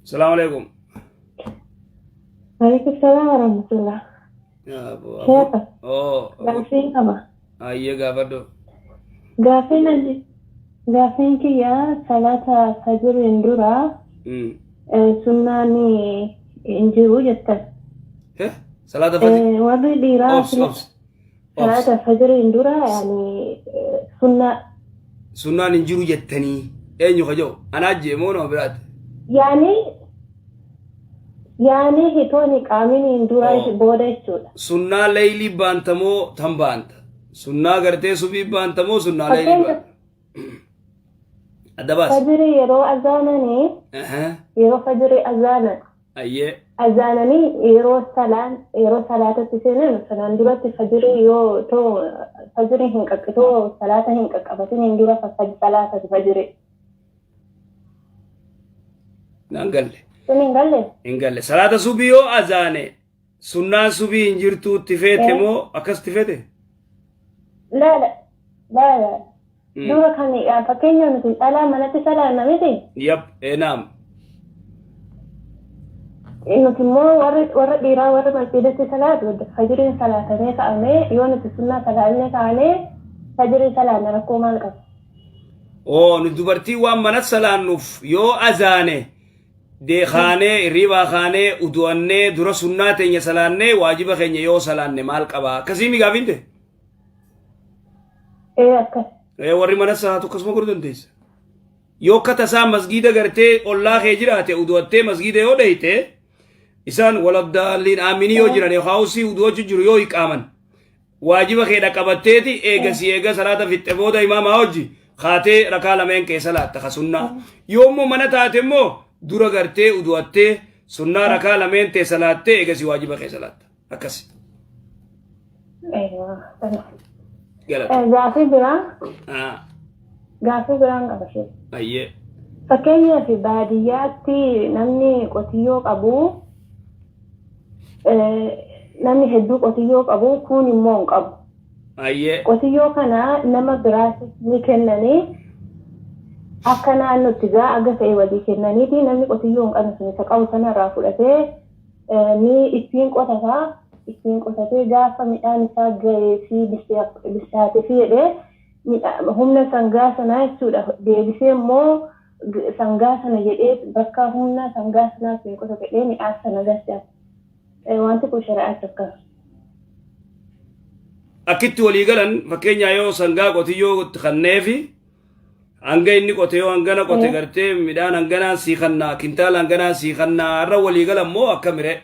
Salaamu alaikum. Waalaikum salaam warahmatullah. Abu, abu. Sheekha, Oh, abu. gaaffii qaba. Ayyee gaafadhu. Gaaffiin ani gaaffiin kiyya salaata fajriin dura sunnaan hin jiru jettan. Eh? Salaata fajr. Warri dhiiraa Obs, obs. Obs. Salaata fajriin dura yaani sunnaa Sunnaan hin jiru jettanii eenyu ka jedhu anaa jee moo nama biraati? Yaani hitooni qaaminiin dura Oh. booda jechuudha. Sunnaa leeylii baanta moo tan baanta? Sunnaa gartee subii baanta moo sunnaa leeylii Fakkeenya baanta? Adda baasi. Fajrii yeroo azaananii yeroo fajrii azaanan Ayyee. Azaananii yeroo salaan yeroo salaatatti seenan sanaan duratti fajirii yoo too fajirii hin qaqqitoo salaata hin qaqqabatin hin dura salaatati fajirii. Naan galle. Sun hin galle? Hin galle. Salaata subii yoo azaane sunnaan subii hin jirtuu itti feete moo akkas itti feete? Laala laala. Dura kan fakkeenya nuti dhalaa manatti salaanna miti. Yap, naam. Nuti immoo warri warra dhiiraa warra masjiidatti salaatu fajiriin salaatamee ka'amee yoo nuti sunnaa salaannee kaanee fajirii salaanna rakkoo maal qaba? Oo nu dubartii waan mana salaannuuf yoo azaane dee kaanee hirriibaa kaanee udu'annee dura sunnaa teenya salaannee waajiba keenya yoo salaanne maal qaba? Akkasii mi gaafiin ta'e? Ee akkas. Ee warri mana salaatu akkasuma godhuu dandeessa. Yoo akka tasaa masgiida gartee ollaa kee jiraate udu'attee masgiida yoo dhayte isaan waladdaalliin aaminii yoo jiran yookaan usii udu'achuu jiru yoo iqaaman waajiba kee dhaqqabatteeti eegasii eega salaata fixxe booda imaamaa hojji kaatee rakaa lameen kee salaatta ka sunnaa. Yoo immoo mana taate immoo dura gartee udu'attee sunnaa rakaa lameen tee salaattee eegasii waajiba kee salaatta. Akkasi. Galata. Gaaffii biraa Ah, gaaffii biraan qaba ishee. Ayyee. Fakkeenyaaf baadiyyaatti namni qotiyyoo qabu namni hedduu qotiyyoo qabu kuun immoo hin qabu. Ayyee. Qotiyyoo kana nama biraatti ni kennanii akka naannootti gaa aga ta'e walii kennaniiti namni qotiyyoo hin qabne sun isa qabu sanarraa fudhatee ni ittiin qotata ittiin qotatee gaafa midhaan isaa gahee fi bilchaatee fi jedhee humna sangaa sanaa jechuudha deebisee immoo sangaa sana jedhee bakka humna sangaa sanaa ittiin qotate jedhee midhaan sana galcha. Wanti kun shari'aatti akkam. Akkitti walii galan fakkeenyaa yoo sangaa qotiyyoo itti kanneefi hanga inni qote yoo hangana qote gartee midhaan hanganaan sii kannaa kintaala hanganaan sii kannaa irra walii galan moo akka miree.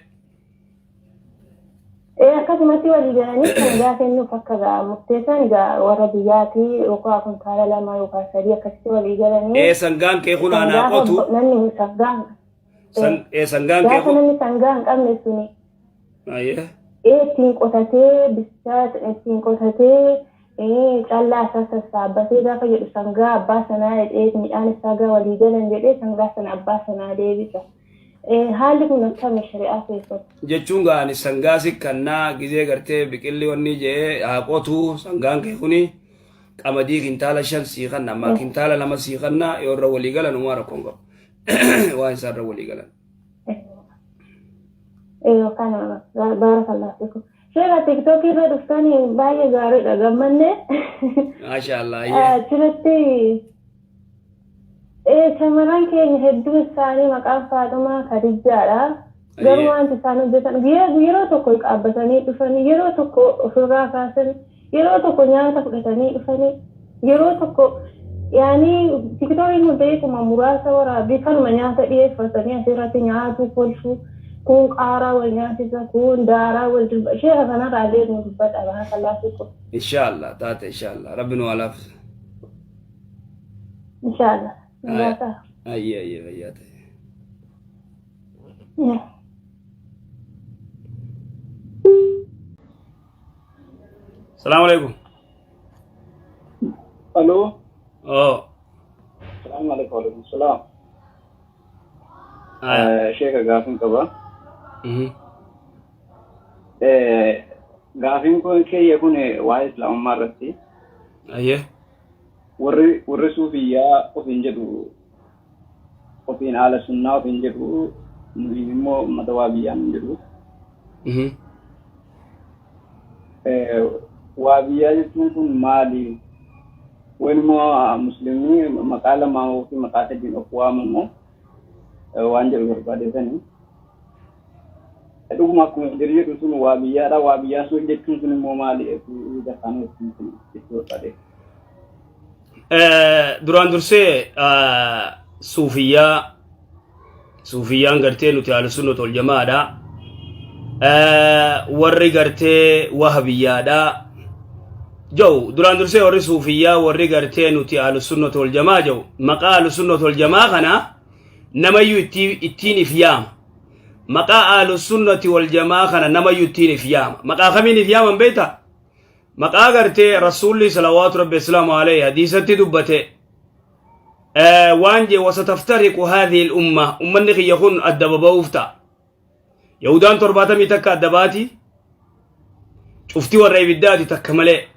Ee akkasumatti walii galanii sangaa kennuuf akka gaa murteessan gaa warra biyyaati yookaan kuntaala 2 yookaan 3 akkasitti walii galanii. Ee sangaan kee kun anaa qotu. Namni sangaan. Ee sangaan kee Gaafa kun. namni sangaa hin qabne suni. Ayyee. Ee ittiin qotatee bishaan ittiin qotatee Callaa isaa sassaabbatee gaafa jedhu sangaa abbaa sanaa jedhee midhaan isaa gaa walii galan jedhee sangaa sana abbaa sanaa deebisa. Haalli kun akkami shari'aa keessatti? Jechuun gaa ani sangaa si kannaa gizee gartee biqilli wanni jee haa qotuu sangaan kee kuni qamadii kintaala 5 sii kanna ammaa kintaala 2 sii kanna yoo irra walii galan umaa rakkoon qabu waan isaa irra walii galan. Yookaan baarakallahu fiikum. Sheeka TikTok irra dhuftanii baay'ee gaariidha gammanne. Maasha Allah. Ayyee. Achirratti shamarran keenya hedduun isaanii maqaan Faaxumaa Kadijjaadha. Garuu Ayyee. wanti isaan hojjetan yeroo tokko qaabbatanii dhufanii yeroo tokko ofirraa kaasanii yeroo tokko nyaata fudhatanii dhufanii yeroo tokko yaani tiktokiin kun beekuma muraasa waraabbii kanuma nyaata dhiyeeffatanii asirratti nyaatu kolfu kun qaaraa wal nyaachisa kun daaraa wal dirba sheeka kanarraa illee nu dubbadha barakallahu fikum. Inshallah taate inshallah rabbi nu haa laafisu. Inshallah. Nagaa ta'a. Ayyee ayyee fayyaa ta'e. Yeah. Salaamu alaikum. Aloo. Oh. Salaamu alaikum wa alaikum salaam. Aya. Sheeka gaafiin qaba. Gaafiin kun keeyya kun waa'ee islaamummaa irratti Ayyee. warri warri suufiyyaa ofiin jedhu Ofiin haala sunnaa ofiin jedhu, nuyi immoo uummata waa biyyaan hin jedhu. Waa biyyaa jechuun kun maali? Wayin immoo musliimni maqaa lamaa yookiin maqaa sadiin of waamamu waan jedhu barbaadeetanii. Dhuguma akkuma jedhu jedhu sun waa biyyaadha. Waa biyyaa sun jechuun sun immoo maali? Afaan kun jechuu barbaade. Duraan dursee suufiyyaa, suufiyyaan gartee nuti ahlu sunnat wal jamaadha. Warri gartee wahabiyyaadha. Jau duraan dursee warri suufiyyaa, warri gartee nuti ahlu sunnat wal jamaa jau, maqaa ahlu sunnat wal jamaa kana namayyuu ittiin if yaama. Maqaa ahlu sunnati wal jamaa kana namayyuu ittiin if yaama. Maqaa kamiin if yaaman beektaa? Maqaa gartee Rasuulli salawaatu rabbi islaamu alayhi hadiisatti dubbate waan jee: "Wasataftariqu haadhihi l-umma", ummanni kiyya kun adda baba'uuf ta'a. Yahudaan 71 adda baati, cufti warra ibiddaati takka malee.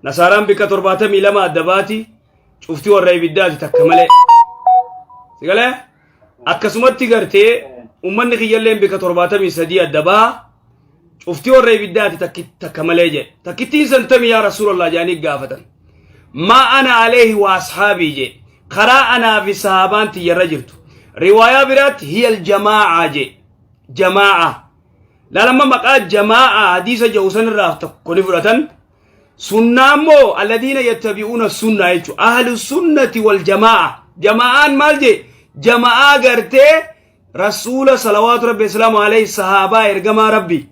Nasaaraan bikka 72 adda baati, cufti warra ibiddaati takka malee. Sigalee akkasumatti gartee ummanni kiyyalleen bikka 73 adda baha, cufti warra ibiddaati takka malee jedhe. Takkittiin santami yaa Rasuulallah jedhanii gaafatan. "ما أنا عليه وأصحابي" jedhe, karaa anaa fi sahaabaan tiyyarra jirtu. Riwaayaa biraatti "هي الجماعة" jedhe, jamaa'a. Laalamma, maqaa jamaa'a hadiisa jedhu sanirraa tokko ni fudhatan. Sunnaa immoo الذين يتبعون السنة jechuudha. أهل السنة والجماعة. Jamaa'aan maal jee? Jama'aa gartee Rasuula salawaatu rabbi islaamu alayhi, sahaabaa ergamaa rabbi.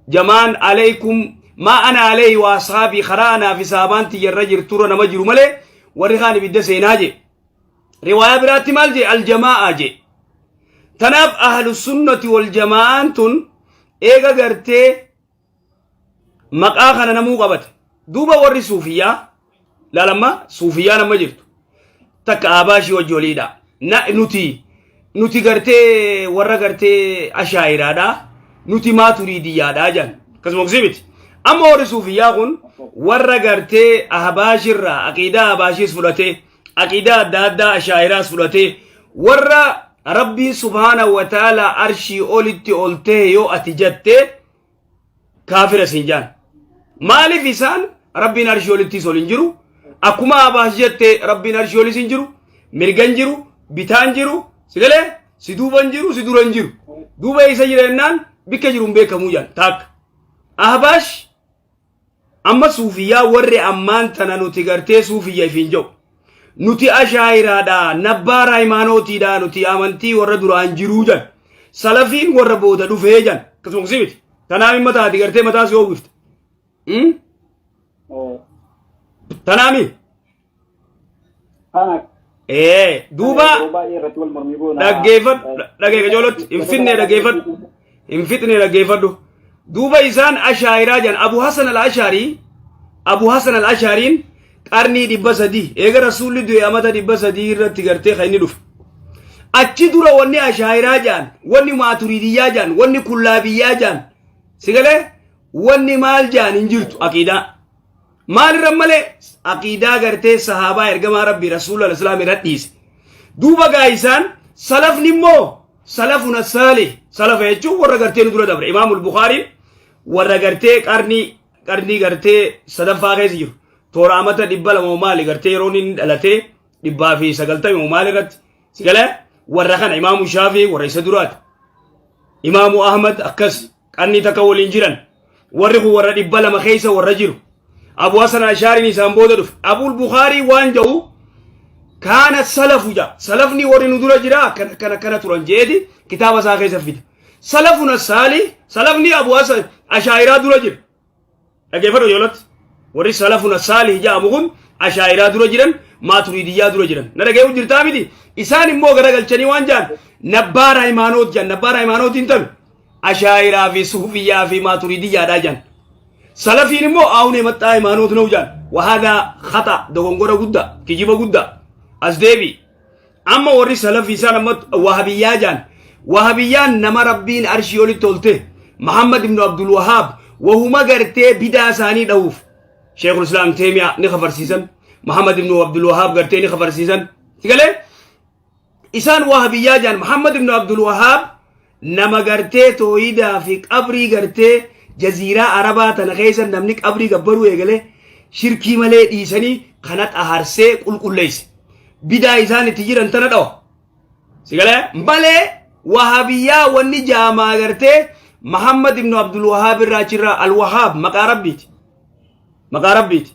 Jamaan عليكم ما أنا عليه وأصحابي, karaa anaa fi sahaabaan tiyyarra jirturra nama jiru malee warri kaan ibidda seenaa jee. Riwaayaa biraatti maal jee? Aljamaa'a jee. Tanaaf ahlu sunnati wal jamaa'aan tun eega gartee maqaa kana namuu qabate. Duuba warri suufiyyaa laalamma, suufiyyaan amma jirtu takka abaashii wajji waliidha. Na nuti gartee warra gartee ashaayiraadha, nuti maaturiidiyyaadha jedhan, akkasuma kusii miti. Amma warri suufiyyaa kun warra gartee ahbaashirraa aqiidaa ahbaashiis fudhatee, aqiidaa adda addaa ashaayiraas fudhatee, warra Rabbiin subhaanahu wa ta'ala arshii olitti ol ta'e yoo ati jettee kaafira siin jaan. Maaliif? Isaan Rabbiin arshii olittis ol hin jiru. Akkuma abaash jette Rabbiin arshii olis hin jiru. Mirgan jiru, bitaan jiru, si galee si duuban jiru, si dura hin jiru. Duuba eessa jira jennaan bikka jiru hin beekamuu jaan taakka. Ahbaash amma suufiyyaa warri ammaan tana nuti gartee suufiyya ifiin jedhu. Nuti ashaayiraadha, nabbaara hayimaanootiidha, nuti amantii warra duraan jiruu jan. Salafiin warra booda dhufee jan. Akkasuma kusii miti. Tanaaf hin mataati gartee mataa si oowwifte. Tanaami. Kana Ee, duuba yeroo baay'ee irratti wal mormii goona. Dhaggeeffadhu, dhaggeeffa joolotti hin fitne, dhaggeeffadhu, hin fitne, dhaggeeffadhu. Duuba isaan ashaayiraa jedhan. Abu Hasan al-Ashaarii, Abu Hasan al-Ashaariin qarnii 300 eega Rasuulli du'e amata 300 irratti gartee kan inni dhufe. Achi dura wanni ashaayiraa jedhan, wanni maaturidiyyaa jedhan, wanni kullaabiyyaa jedhan, sigalee wanni maal jedhan hin jirtu. Aqiidaa maalirra malee aqiidaa gartee sahaabaa ergamaa Rabbii Rasuula Islaam irra dhiise. Duuba gaa isaan salafni immoo سلفنا الصالح, salafa jechuun warra gartee nu dura dabre. Imaamul Bukaariin warra gartee qarnii gartee sadaffaa keessa jiru, toora amata 200 maali gartee yeroo inni dhalatee 190 maali irratti, sigalee warra kana. Imaamu Shaafii warra isa duraati. Imaamu Ahmad akkas qarnii takka waliin jiran. Warri kun warra 200 keessa warra jiru. Abu Hasan Ashaariin isaan booda dhufe. Abul Bukaarii waan jedhu "كان السلف" ja, salafni warri nu dura jira akkana akkana akkana turan jeeti kitaaba isaa keessa fida. سلفنا الصالح, salafni Abu Hasan Ashaayiraa dura jira. Dhaggeeffadhu yoolatti, warri سلفنا الصالح jedhamu kun ashaayiraa dura jiran, maaturidiyyaa dura jiran. Na dhaggeeffatu jirtaa miti? Isaan immoo garagalchanii waan jedhan nabbaara hayimaanoot jedhan. Nabbaara hayimaanootiin tanu ashaayiraa fi suufiyyaa fi maaturidiyyaadhaa jedhan. Salafiin immoo አሁን የመጣ ሃይማኖት ነው jedhan. وهذا خطأ, dogongora guddaa, kijiba guddaa. As deebi, amma warri salafii isaan amma wahabiyyaa jedhan. Wahabiyyaan nama Rabbiin arshii olitti olte, Muhammad ibn Abdul Wahaab, wahuma gartee bidaa isaanii dha'uuf Sheekul Islaam Teemiyaa ni kafarsiisan, Muhammad ibn Abdul Wahaab gartee ni kafarsiisan, sigalee. Isaan wahabiyyaa jedhan. Muhammad ibn Abdul Wahaab nama gartee tooyidaa fi qabrii gartee jaziiraa Arabaa tana keessa namni qabrii gabbaruu eegale shirkii malee dhiisanii kana xaharsee qulqulleesse. Bidaa isaan itti jiran tana dhawa. Sigalee malee wahabiyyaa wanni jaamaa gartee Muhammad ibn Abdul Wahaab irraa achirraa Al-Wahaab maqaa Rabbiiti. Maqaa Rabbiiti.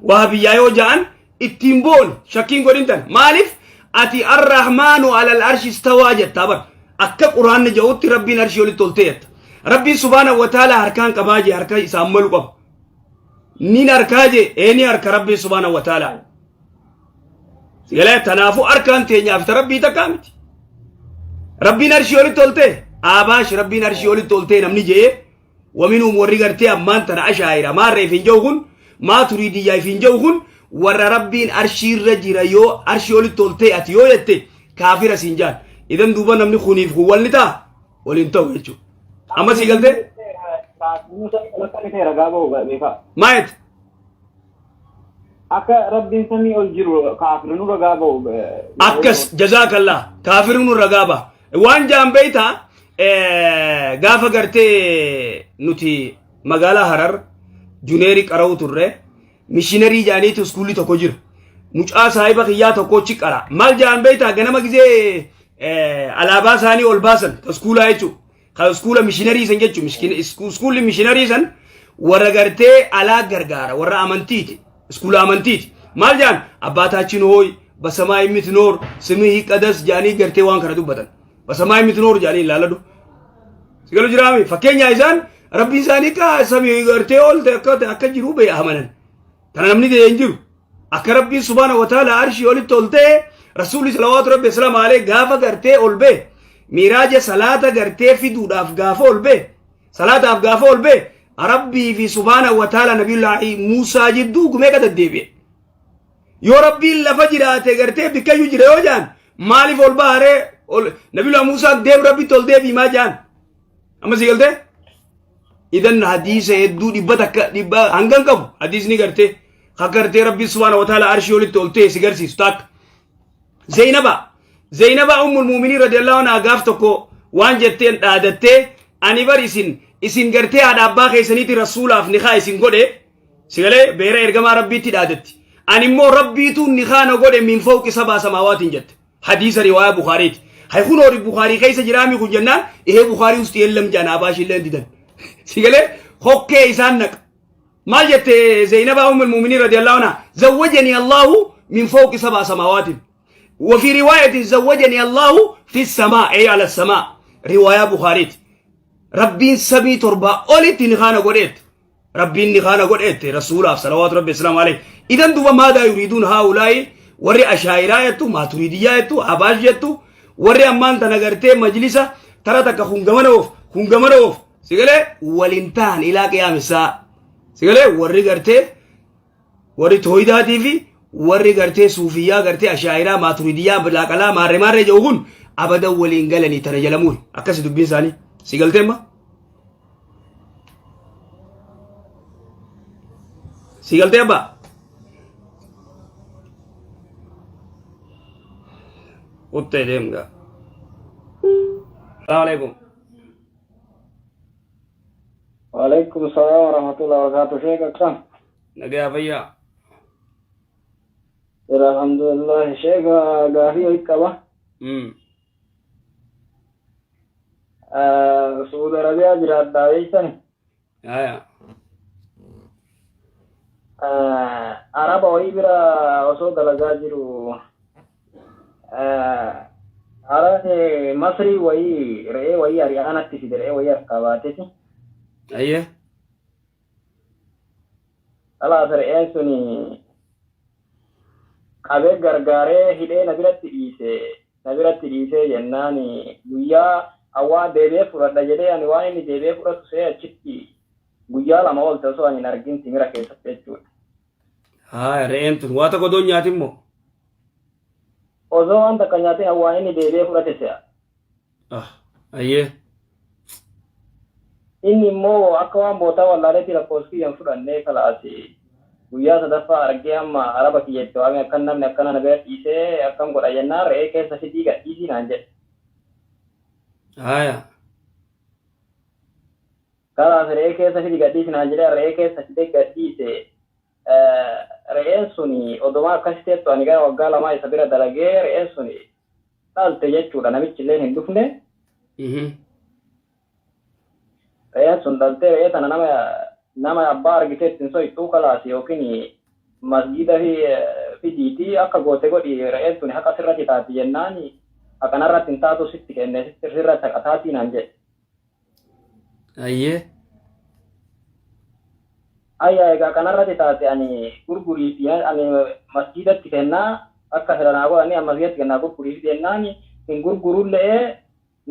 Wahabiyyaa yoo ja'an ittiin booni shakkiin godhin tan. Maaliif ati Ar-Rahmaanu alal arshi istawaa jettaa bar. Akka Quraanni ja'utti Rabbiin arshii olitti ol ta'e jetta. Rabbiin subhaanahu wa ta'ala harkaan qabaa jee harka isaan malu qaba. Nin harkaa jee ee ni harka Rabbiin subhaanahu wa ta'ala. Sigalee tanaafuu harkaan teenyaaf ta Rabbii takkaa miti. Rabbiin arshii olitti ol ta'e aabaash Rabbiin arshii olitti ol ta'e namni jee Waminhum warri gartee ammaan tana ashaa'ira maarree ifin jedhu kun maaturiidiyyaa ifin jedhu kun warra Rabbiin arshiirra jira yoo arshii olitti ol ta'e ati yoo jette kaafira siin jaan. Idan duuba namni kuniif kun walni ta'a waliin ta'u jechuudha. Amma sii galtee? Maa jette? Akka Rabbiin samii ol jiru kaafirinu ragaa ba'u. Akkas jazaakallah kaafirinu ragaa ba'a. Waan jaan beeyta gaafa gartee nuti magaalaa Harar juneerii qara'uu turre mishiinarii jaaniitu iskuulli tokko jira. Mucaa saahiba kiyyaa tokkochi qara. Maal jaan beeyta ganama gizee alaabaa isaanii ol baasan iskuulaa jechuudha. Kan iskuula mishiinarii san jechuun iskuulli mishiinarii san warra gartee alaa gargaara warra amantiiti iskuula amantiiti maal jaan abbaataachin hooy basamaa immitnoor simii qadas jaanii gartee waan kana dubbatan basamaa immitnoor jaanii ilaaladhu sigalu jiraami fakkeenyaa isaan rabbiin isaanii ka samii gartee ol ta'e akka akka jiru bee amanan tana namni ta'e hin jiru akka rabbiin subhaana wa ta'ala arshii olitti ol ta'e rasuulli salawaatu rabbi islaam alee gaafa gartee ol bee miiraaja salaata gartee fiduudhaaf gaafa ol bee salaataaf gaafa ol bee rabbii fi subhaana wa ta'ala nabiyullaahi Muusaa jidduu gumee deddeebi'e yoo rabbiin lafa jiraate gartee bikkayyuu jira yoo jaan maaliif ol baharee ol nabiyullaahi Muusaan deem rabbitti ol deebii maa jaan amma si galtee idan hadiisa hedduu dhibba takka dhibba hangan qabu hadiisni gartee ka gartee rabbi subhaana wa ta'ala arshii olitti ol ta'e si garsiisu takka Zeynaba Zeynaba ummul muuminiin radiyallahu anha gaaf tokko waan jetteen dhaadattee ani bar isin isin gartee haadha abbaa keessaniiti rasuulaaf nikaa isin godhe sigalee beera ergamaa rabbiitti dhaadatti ani immoo rabbiitu nikaa na godhe min fawqi sabaa samaawaatiin jette Hadiisa riwaayaa Bukhaariiti. Hay kun horii Bukhaarii keessa jiraami kun jennaan ihee Bukhaarii usti yeellam jaan abaashi illee didan. Si galee hokkee isaan naqa. Maal jette Zeynabaa ummul muuminiin radiyallahu anha zawwajani Allahu min fawqi sab'a samawaatin. Wa fi riwaayatin zawwajani Allahu fi samaa ay ala samaa riwaayaa Bukhaariiti. Rabbiin samii torbaa olitti ni kaana godheetti. Rabbiin ni kaana godheette rasuulaaf salawaatu rabbi islaamu alayhi. Idan duuba maadaa yuriiduun haa'ulaa'i warri ashaa'iraa jettu maaturiidiyyaa jettu abaash jettu warri ammaan tana gartee majlisa tara takka kun gamana oof kun gamana oof sigalee waliin ta'an ilaa qiyaamisaa sigalee warri gartee warri tooyidaatii fi warri gartee suufiyyaa gartee ashaa'iraa maaturiidiyyaa bilaaqalaa maarree maarree jedhu kun abadan waliin galanii tana jalamuun akkasi dubbiin isaanii si galtee amma. Si galtee abbaa? Kuttee deemgaa. Salaamu alaikum. Waalaikum salaam warahmatullahi wabarakatuh. Sheek akkam? Nagayaa fayyaa. Jira alhamdulillah. Sheek gaafii wayii qaba. Suudi Arabiyaa jiraadhaa beektani. Haya. Araba wayii bira osoo dalagaa jiru Arabni Masrii wayii re'ee wayii ari'aanatti fide re'ee wayii harkaa baateti. Ayyee. Kalaas re'een suni qabee gargaaree hidhee na biratti dhiise. Na biratti dhiisee jennaan guyyaa an waan deebi'ee fudhadha jedhee ani waan inni deebi'ee fudhatu se'ee achitti guyyaa lama oolte osoo ani hin argin timira keessatti jechuudha. Haaya re'een tun waa tokko odoo hin nyaatin moo? Osoo waan takka nyaatin an waan inni deebi'ee fudhate se'a. Ah, ayyee. Inni immoo akka waan bootaa wallaaleetti lakkoofsa kiyya hin fudhannee kalaasi. Guyyaa sadaffaa argee amma araba kiyya itti waamee akkan namni akkana na bira dhiisee akkam godha jennaan re'ee keessa fidii gadhiisii naan jedhe. Haya. Kalaas re'ee keessa fidi gadhiisi naan jedhee re'ee keessa fidee gadhiise. Re'een suni odumaa akkas teettu ani gara waggaa 2 isa bira dalagee re'een suni dhalte jechuudha namichi illee hin dhufne. Re'een sun dhaltee re'ee tana nama abbaa argitee ittiin soyxuu kalaas yookiin masgiida fidiitii akka goote godhi re'een tuni haqa sirratti taati jennaan haqanarratti hin taatu sitti kenne sirratti haqa taatii naan jedhe. Ayyee. Ayyaa egaa kanarratti taate ani gurgurii fi ani masgiidatti kennaa akka fedhanaa godhanii ani masgiidatti kennaa gurgurii fi jennaan hin gurgurullee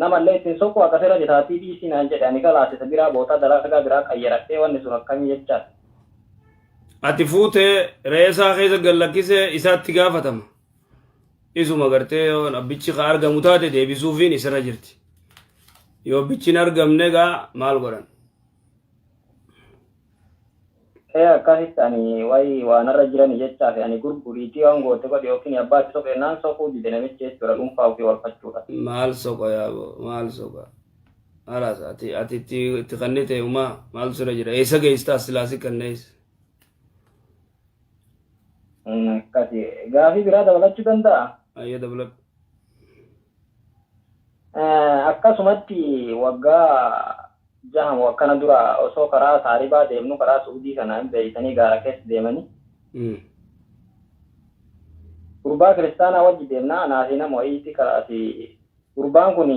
namallee ittiin soqu akka sirratti taatii dhiisii naan jedhe ani kalaas isa biraa bootaa dalagaa biraa qayyaradhee wanni sun akkamii jechaadha. Ati fuutee re'ee isaa keessa gad lakkisee isaatti gaafatama. Isuma gartee yoo abbichi ka argamu taate deebisuufiin isarra jirti. Yoo abbichi hin argamne egaa maal godhan? Ee akkasitti ani wayi waan irra jirani jechaaf ani gurguriitii waan goote godhi yookiin abbaatti soqe naan soquu dide namichi jechuudha dhuunfaa ofii oolfachuudha. Maal soqa yaaboo maal soqa? Halaas ati itti kannite umaa maal sirra jira? Eessa geessita silaasi kannees? Akkasi gaafii biraa dabalachuu danda'a. Ayyee dabaladhu. Akkasumatti waggaa jahamu akkana dura osoo karaa Saaribaa deemnu karaa Suudii kana hin beeksisanii gaara keessa deemanii. Gurbaa kiristaanaa wajji deemnaa anaa fi nama wayiitti kalaasi gurbaan kun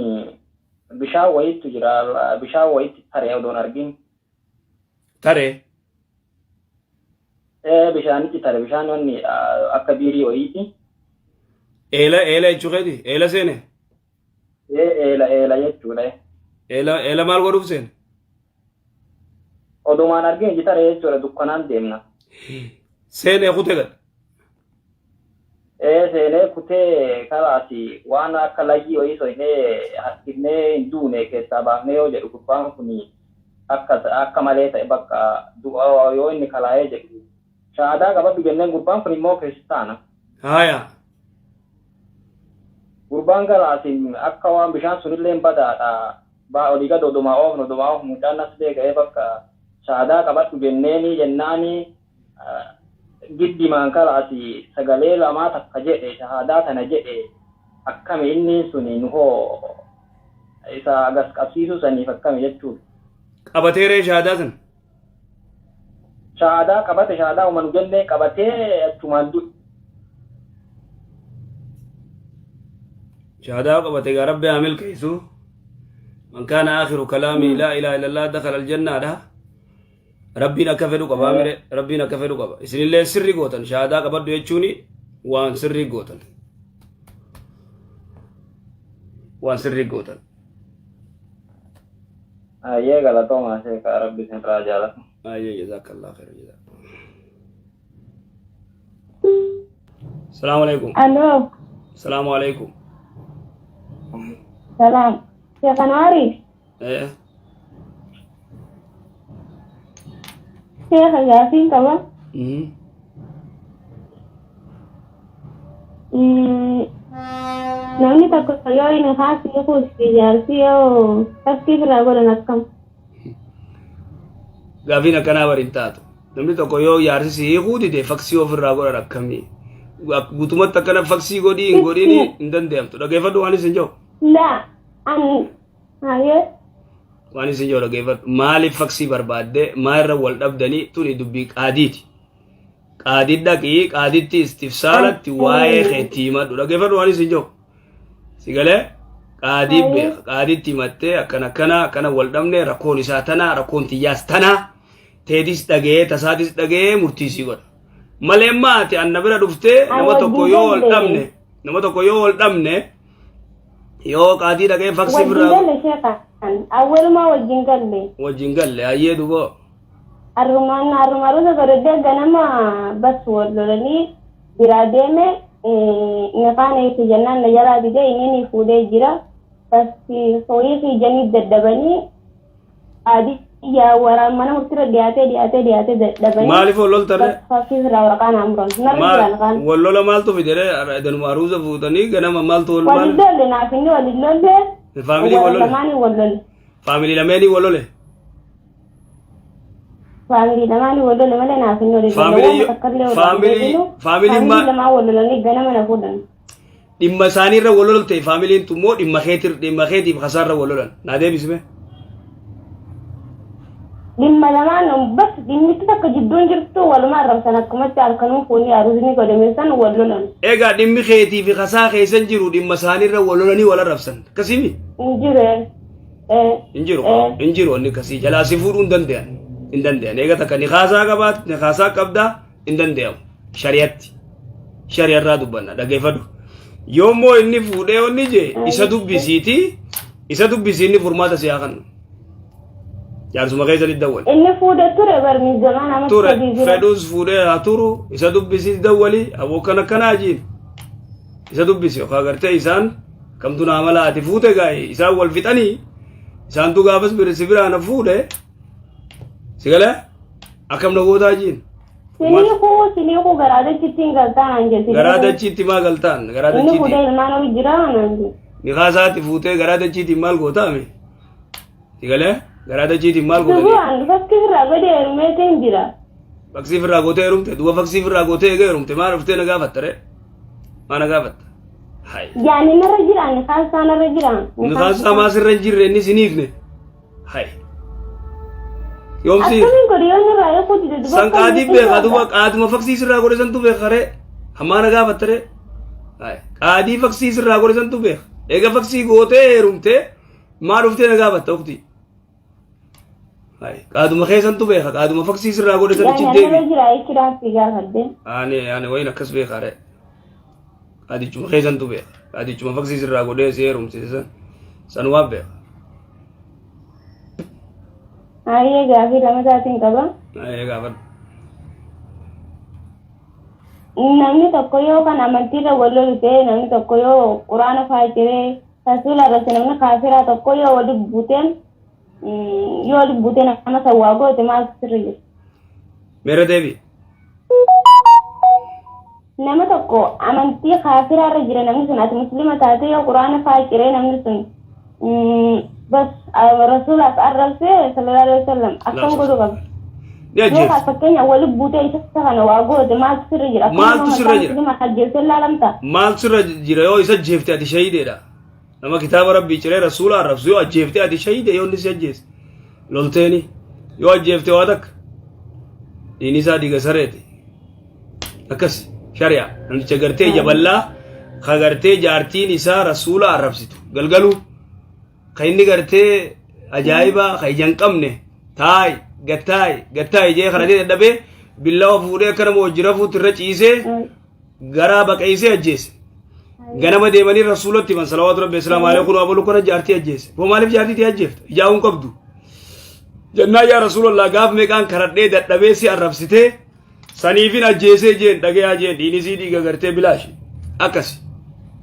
bishaan wayiitu jira bishaan wayiitti taree odoon argin. Taree. Bishaanitti tare bishaan wanni akka biirii wayiiti. Eela eela jechuu keeti eela seene. Eela eela jechuudha. Eela eela maal godhuuf seene? Odumaan argin iji tare jechuudha dukkanaan deemna. Seenee kutee gad. Seenee kutee kalaasi waan akka layyii wayii soynee harkifnee hin duune keessaa baafnee yoo jedhu gurbaan kun akka malee ta'e bakka du'a yoo inni kalaa'ee jedhu shaadaa qabadhu jenneen gurbaan kun immoo kiristaana. Haya. Gurbaan galaasin akka waan bishaan sunillee badaadha. Baa olii gad odumaa oofnu mucaan nas beeka'ee bakka shaadaa qabadhu jenneeni jennaani giddimaan kalaasi sagalee lamaa takka jedhe shahaadaa tana jedhe akkami inni suni nu hoo isa gas qabsiisuu saniif akkami jechuudha. Qabatee ree shahaadaa sana? Shahaadaa qabate shahaadaa uma nu jennee qabatee achumaan du'e. Shahaadaa qabate gaa rabbi haa milkeessu. Man kaana aakhiru kalaamii laa ilaaha illallah dakhala aljannaadha. Rabbiin akka fedhu qaba mire rabbiin akka fedhu qaba. Isinillee sirri gootan shahaadaa qabadhu jechuun waan sirri gootan. Waan sirri gootan. Ayyee galatoomaa sheeka rabbi isinirraa jaalatu. Ayyee jazaakallah khairan jazaak. Salaamu alaikum. Aloo, Salaamu alaikum. Salaam. Sheekh Anwaari, Sheekha gaafiin qaba. Namni tokko yoo inni haasii kuusi jaarsi yoo fakkii irraa godhan akkam? Gaafiin akkanaa bari hin taatu. Namni tokko yoo jaarsi si hiikuu dide faksii ofirraa godhan akkamii? Guutumatti akkana faksii godhii hin godhiin hin danda'amtu. Dhageeffadhu waan isin jiru. Laa, an hayyee. Waan isin jiru dhageeffadhu. Maaliif faksii barbaadde maa irra wal dhabdanii tuni dubbii qaadiiti. Qaadii dhaqii qaaditti istifsaalatti waa'ee keetti himadhu. Dhageeffadhu waan isin jiru. Si galee qaadii beeka. Qaaditti himattee akkana akkana akkana wal dhabne rakkoon isaa tana rakkoon tiyyaas tana teetis dhagee tasaatis dhagee murtii sii godha. Malee maati anna bira dhuftee nama tokko yoo wal dhabne nama tokko yoo wal dhabne yoo qaadii dhaqee faksii Wajjin biraa galle sheekha. Awwalumaa wajjin galle. Wajjin galle hayyee duboo. Arrumaan arrumaroota godhadhee ganama bas wal lolanii biraa deeme nafaan eessa jennaan na jalaa didee inni ni fuudhee jira. Bas horii fiijanii daddabanii adii Yaa waraan mana murtiirra dhiyaatee dhiyaatee dhiyaatee dadhabanii Maaliif wal loltarre? fakkii irraa waraqaa naa muran. Narra Maal jiran kaan. wal lola maaltu fide ree? Danuma aruuza fuutanii ganama maaltu wal Walin maal? lolle naaf inni walin lolle. Faamilii wal Warra lole. lamaanii wal lolle. Faamilii lameenii wal lole. Faamilii lamaanii wal lole malee naaf inni walin lolle. Faamilii Waan takka illee wal faamilii beeknu. faamiliin Faamilii maal? lamaan wal lolanii ganama na fuudhan. Dhimma isaaniirra wal lolte faamiliin tun moo dhimma keetir dhimma keetiif kasaarra wal lolan naa deebisime. Dhimma lamaan bas dhimmitti takka jidduun jirtu walumaa arrabsan akkumatti halkanuu fuunni aruuzni godhame san wal lolan. Egaa dhimmi keetii fi kasaa keessan jiru dhimma isaaniirra wal lolanii wal arrabsan akkasimi Hin jiru. Hin jiru hin jiru wanni akkasii jalaa si fuudhuu hin danda'an hin danda'an eega takka ni kaasaa qabaat ni kaasaa qabdaa hin danda'amu shari'atti shari'arraa dubbanna dhageeffadhu yoommoo inni fuudhee onni jee isa dubbisiiti isa dubbisi inni furmaata si haa kennu jaarsuma keessanitti dawwali Inni fuudhe ture barmi zamaan amma ture sadii jira. fedhus fuudhee haa turu isa dubbisiis dawwali aboo kan akkanaa jiin isa dubbisi yookaan gartee isaan kamtu naa mala ati fuute gaa'e isaan wal fixanii isaantu gaafas bira si biraa na fuudhe si galee Akkam na gootaa jiin? Siniikuu siniikuu garaa dachiitti hin galtaa naan jedhe. Garaa dachiitti maa galtaan? Garaa Inni dachiitti. fuudhee ilmaan olii jira naan jedhe. Nikaa isaatti fuutee garaa dachiitiin maal gootaa mi? Si galee? Garaa dachiitiin maal gootanii? Dubu'aan fakkii irraa gadi heerumeetiin jira. Faksii firraa gootee heerumte? Duba faksii firraa gootee eega heerumte maal dhuftee na gaafatta ree? Maa na gaafatta? Hayi. Yaani narra jira nikaan isaa narra jira. Nikaan isaa maa sirra hin jirre inni sin hiikne. Hay. Yoomsi Akkamiin godhe yoo nurraa eeguu dide duba san qaadii beeka duba qaaduma faksii sirraa godhe santu beeka ree. Hammaa na gaafatta ree. Hay. Qaadii faksii sirraa godhe santu beeka. Eega faksii gootee heerumtee maa dhuftee na gaafatta uktii. Hay. Qaaduma kee santu beeka qaaduma faksii sirraa godhe san achi Yaani deebi. narra jira jechuudhaan si gaafadhe. Ani ani wayin akkas beeka ree. Qaadichuma kee santu beeka. Qaadichuma faksii sirraa godhee si heerumsiise san sanumaaf beeka. Hayyee gaafii lama isaatiin qaba. Hayyee gaafadhu. Namni tokko yoo kan amantiirra wal lolu ta'e namni tokko yoo quraana fa'aa jiree rasuula irratti namni kaafiraa tokko yoo wali buuteen yoo wali buutee nama san waa goote maaltu sirra jira? Meera deebi. Nama tokko amantii kaafiraa irra jira namni sun ati muslima taate yoo quraana fa'aa ciree namni sun bas rasuulaaf arrabsee sallallahu alaihi wasallam akkam godhuu qaba. Ni Yoo ajjeefte. kaa fakkeenya wali buutee isa kana waa goote maaltu sirra jira? Akkuma Maaltu nama sirra mataa jira? muslima ajjeessee laalamta? Maaltu sirra jira yoo isa ajjeefte ati shahiideedha. Nama kitaaba rabbii ciree rasuula arrabsu yoo ajjeefte ati shahiide yoo inni si ajjeese. Lolteeni yoo ajjeefte waa takka. Diinni isaa dhiiga sareeti. Akkas shari'a namticha gartee ija bal'aa ka gartee jaartiin isaa rasuula arrabsitu galgaluu ka inni gartee ajaa'iba ka ija hin qabne taa'i gattaa'i gattaa'i jee karatee dadhabee billawa fuudhee akka nama hojii rafuutti irra ciisee garaa baqeessee ajjeese. Ganama deemanii rasuulatti himan salawaatu rabbi islaamu alayhi kun abalu kana jaartii ajjeese. Boo maaliif jaartii tee ajjeefta? Ijaa hin qabdu. Jennaan yaa rasuulallah gaaf meeqaan karadhee dadhabee si arrabsitee saniifin ajjeesee jeen dhagayaa jeen dhiini sii dhiiga gartee bilaashi. Akkasi.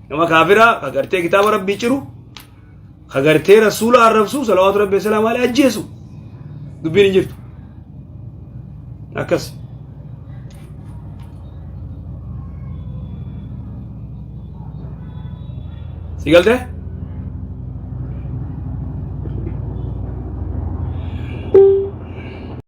Nama kaafiraa ka gartee kitaaba rabbii ciru ka gartee rasuula arrabsu salawaatu rabbi islaamu alayhi ajjeesu. Dubbiin hin jirtu. Akkas. Si galtee?